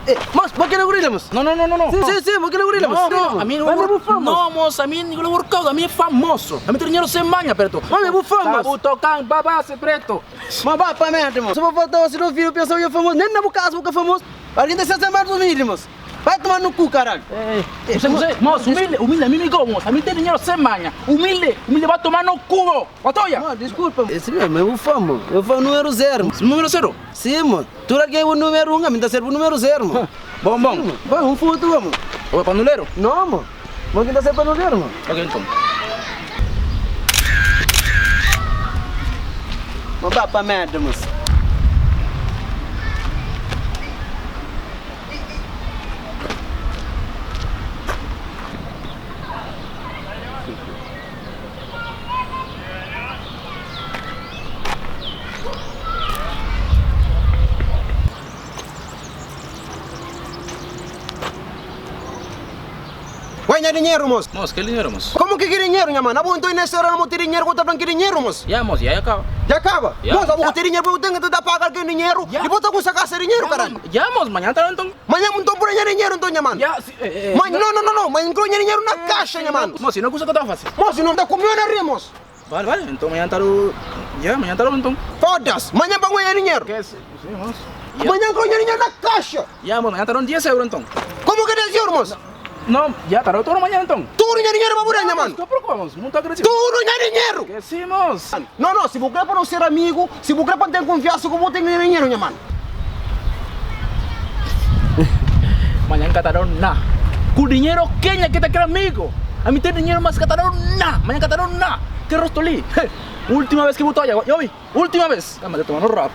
Eh, mos, bo kere gorila, mos? No, no, no, no, no. Si, si, si, bo kere gorila, mos? No, no, ami Vai, bu fã, mos. No, mos, ami no workout, ami é famoso. Ami tem dinheiro sem manha, preto. Mami, bu fã, mos. Tá bu tocan, babase, preto. Mas ba pa merda, mos. Só pa falta se não filho pensa eu famoso, nem na bu casa bu ka famoso. Alguém tá se mais humilde, mos. Vai tomar no cu, caralho. Você, você, moço, humilde, humilde, a mim me moço. A mim tem dinheiro sem manha. Humilde, humilde, vai tomar no cu, Batoia. Não, desculpa. Esse mesmo, eu fã, mano. Eu fã número zero. mano. Número zero. Sim, mano. Tu alguém o número um, a mim tá serve o número zero, mano. Bom, bom. Sim, mano. Vai, um foto, mano. Ô, panuleiro. Não, mano. Mas quem tá sendo panuleiro, mano? Ok, então. Mas vai pra merda, moço. Ué, nha dinheiro, moço. Moço, que dinheiro, moço? Como que que dinheiro, nha mano? Abo então nessa hora não ter dinheiro, vou tá falando que dinheiro, moço. Ya, moço, ya acaba. Já acaba. Ya. Moço, abo ter dinheiro, eu tenho que te pagar aquele dinheiro. Ya. E bota com essa casa dinheiro, caralho. Ya, moço, mañana tá então. Manhã não tô por dinheiro, então, nha mano. Ya, si, eh, eh. Mas não, não, não, não. Mas não dinheiro na caixa, nha mano. Moço, não custa que eu tô fácil. Moço, não tá comendo na ria, moço. Vale, vale. Então amanhã tá o. Ya, amanhã tá o então. Foda-se. Manhã para ganhar dinheiro. Que sim, moço. Ya, Manhã ganhar dinheiro na caixa. ya, moço, amanhã tá 10 euros então. Como que 10 euros, moço? Não, ya, tá todo amanhã então. Tudo ganhar dinheiro para buranha, mano. Não preocupa, moço. Muito agressivo. Tudo ganhar dinheiro. Que sim, moço. Não, não, se você quer para não ser amigo, se você quer para ter confiança, como tem que dinheiro, nha mano. Mañana catarão na. Com dinheiro quem que te quer amigo? A mim tem dinheiro, mas catarão na. Mañana catarão na. Que rosto li. Última vez que botou allá. Yo vi. Última vez. Calma, te tomando rap.